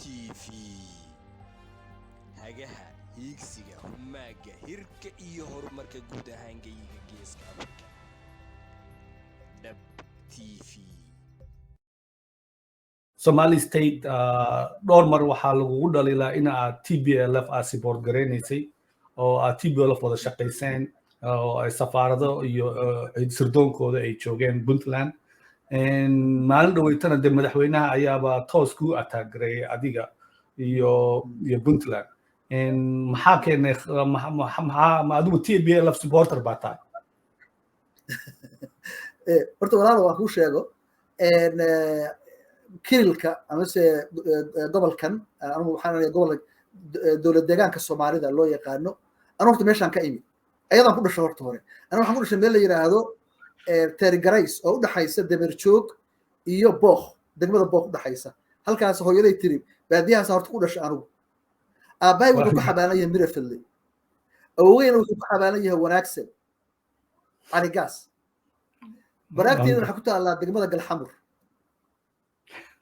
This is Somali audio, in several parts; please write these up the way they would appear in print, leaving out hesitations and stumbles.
TV, hagaha hiigsiga, humaaga, hirka iyo horumarka guud ahaan geyiga Geeska Afrika. Dhab TV. Somali State dhowr mar waxaa lagugu dhaliilaa in aad TPLF aad support garaynaysay oo aad TPLF wada shaqayseen oo ay safaarado iyo sirdoonkooda ay joogeen Puntland. Maalin dhaweytana dee madaxweynaha ayaaba toos kuu attack gareeyay adiga iyo Puntland. Maxaa keenay? Maxaa ma adigu TPLF supporter baa tahay? Horta walaalo, waan kuu sheego, kirilka amase gobolkan, anigu waxaan leeyahay gobolka Dowlad Deegaanka Soomaalida loo yaqaano. Anu horta meeshaan ka imi, ayadaan ku dhashay. Horta hore anu waxaan ku dhashay meel la yidhaahdo Terigarays oo u dhaxaysa Damerjoog iyo Bookh, degmada Bookh u dhaxaysa. Halkaas hooyaday tiri, baadiyahaas horta ku dhashay anigu. Aabbahay wuxuu ku xabaalan yahay Mirafadle, awowgeyna wuxuu ku xabaalan yahay Wanaagsan Caligaas. Baraagteeda waxaa ku taallaa degmada Galxamur,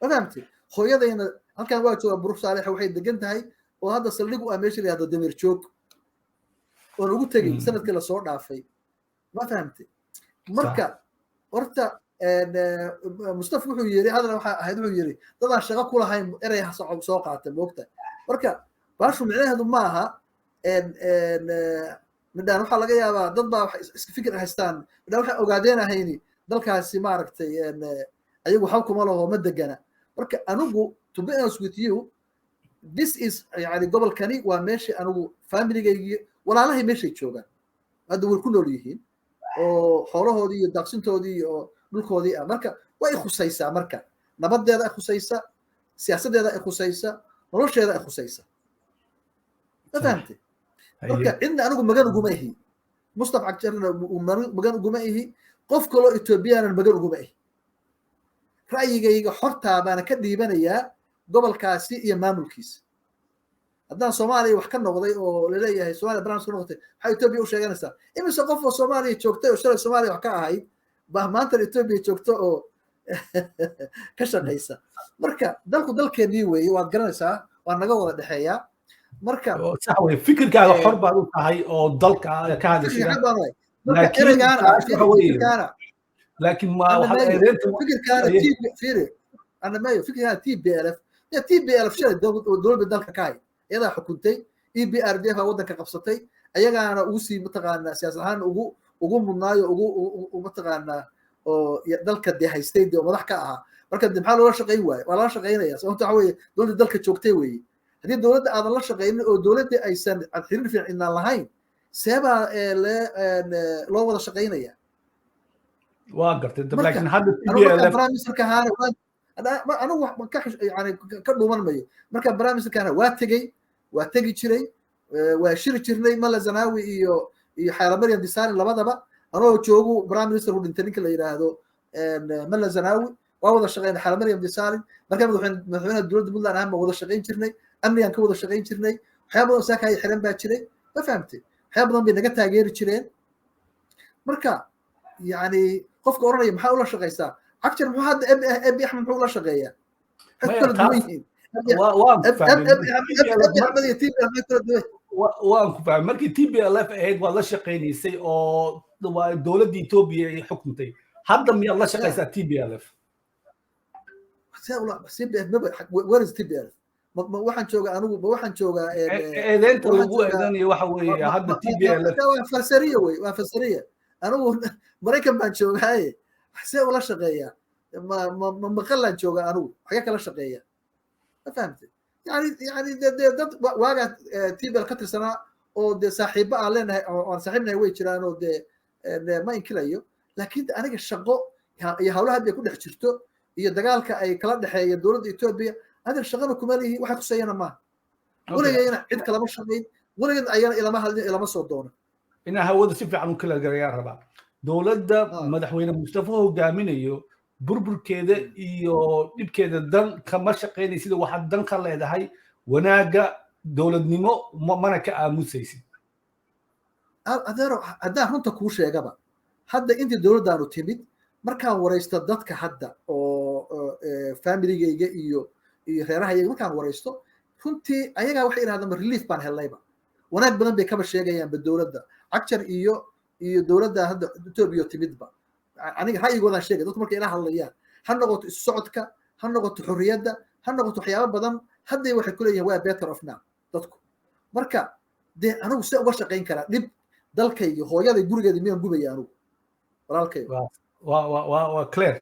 ma fahamtay? Hooyadayna halkan waa joogaa, Buruf Saalex, waxay degan tahay oo hadda saldhig u ah meesha la yihahdo Dameer Joog oon ugu tegey sanadkii lasoo dhaafay, ma fahamtay? Marka horta Mustafa wuxuu yiri, hadana waxaa ahayd, wuxuu yiri dadaan shaqo ku lahayn erey soo qaata moogta. Marka baashu micnaheedu ma aha midhaan waxaa laga yaabaa dad baa iska fikir haystaan, midhaan waxay ogaadeen ahayni dalkaasi, maaragtay, ayagu waxba kuma laho, ma degana. Marka anigu, to be honest with you, this is yani gobolkani waa meeshii anigu familigaygii, walaalahay meeshay joogaan hadda way ku nool yihiin oo xoolahoodii iyo daaqsintoodii iyo dhulkoodii ah. Marka way khusaysaa, marka nabadeeda ay khusaysa, siyaasaddeeda ay khusaysa, nolosheeda ay khusaysa, ma fahamtay? Marka cidna anigu magan uguma ihi, Mustaf Cagjarna magan uguma ihi, qof kaloo Ethoobiyanan magan uguma ihi. Ra'yigayga xortaa baana ka dhiibanayaa gobolkaasi iyo maamulkiisa. Haddaan Soomaaliya wax ka noqday oo laleeyahay Somalia barnaamij ka noqotay, maxaa Etoobiya u sheeganaysaa? Imise qof oo Soomaaliya joogtay oo shalay Soomaaliya wax ka ahayd baa maantana Etoobiya joogta oo ka shaqaysa? Marka dalku dalkeennii weeye, waad garanaysaa, waa naga wada dhexeeyaa. Marka Sax wey, fikirkaaga xor baad u tahay oo dalka ka hadashida. Laakiin ma Fikirkaana fiiri anamayo, fikirkaana TPLF, TPLF shalay dowladda dalka ka hay, iyadaa xukuntay. EPRDF aa waddanka qabsatay, ayagaana ugu sii, mataqaanaa, siyaasad ahaan ugu mudnaayo, ugu, mataqaanaa, oo dalka dee haystay, dee oo madax ka ahaa. Marka de maxaa loola shaqayn waaye? Waa lala shaqaynaya. Sababta waxa weeye dowladda dalka joogtay weeye. Haddii dowladda aadan la shaqaynin oo dowladda aysan xiriir fiican idnaan lahayn, seebaa loo wada shaqaynaya? Waa gartay, laakiin hadda Prime Ministerka ahaana anigu ka yani ka dhuuman mayo. Marka prime ministerka waa tegey, waa tegi jiray, waa shiri jirnay Mala Zanawi iyo Xaala Desalegn labadaba. Anoo joogu prime minister u dhintay ninka la yidhaahdo Mala Zanawi. Waa wada shaqeynay Xaala Maryam Desalegn. Marka madaxweynaha dowladda Puntland ahaan baan wada shaqayn jirnay, amnigaan ka wada shaqayn jirnay. Waxyaaba badan saaka xiran baa jiray, ma fahamtay? Waxyaaba badan bay naga taageeri jireen. Marka yani qofka oranaya maxaa ula shaqaysaa Cagjar, muxuu hadda Abiy Axmed muxuu ula shaqeeyaa? Maxay ku kala duwan yihiin Abiy Axmed iyo TPLF? Maxay kala duwan? Waan ku fahmay. Markii TPLF ahayd waad la shaqaynaysay oo waa dowladda Etoobiya ay xukuntay. Hadda miyaad la shaqaysaa TPLF? Where is TPLF? Ma waxaan joogaa anigu, ma waxaan joogaa? Eedeynta lagu eedanayo waxa weeye hadda TPLF. Waa farsariya wey, waa farsariya. Anigu Maraykan baan joogaaye, see ula shaqeeyaa? Ma maqalaan joogaa anigu? Xagee kala shaqeeya? Ma fahamtay? Yani de dad waagaa TPLF ka tirsanaa oo dee saaxiibo aan leenahay oo aan saaxiibnahay way jiraan oo dee ma inkirayo, laakiin aniga shaqo iyo hawlaha hadda ku dhex jirto iyo dagaalka ay kala dhexeeya dowladda Etoobiya, adiga shaqana kuma lihi, waxay khuseeyana maaha. Weligayna cid kalama shaqayn, weligeed ayana ilama hadlin, ilama soo doono. Inaa hawada si fiican u kala garayaan rabaa. Dowladda madaxweyne Mustafa hogaaminayo burburkeeda iyo dhibkeeda dan kama shaqaynaysid, waxaad dan ka leedahay wanaagga dowladnimo, mana ka aamusaysid. Adeero, haddaan runta kuu sheegaba, hadda intii dowladdaanu timid, markaan waraysto dadka hadda oo familigayga iyo Iyo reeraha iyaga markaan waraysto, runtii ayagaa waxay yidhahdaan relief baan helnayba, wanaag badan bay kaba sheegayaanba dowladda Cagjar iyo dowladda hadda Etoobiya timidba. Aniga ra'yigoodaan sheegay. Dadku markay ila hadlayaan, ha noqoto isu socodka, ha noqoto xorriyadda, ha noqoto waxyaabo badan, hadday waxay kuleeyihin waa better off now dadku. Marka dee anigu see uga shaqayn karaa dhib dalkayga, hooyaday gurigeeda miyaan gubaya anigu, walaalkay? Waa clear.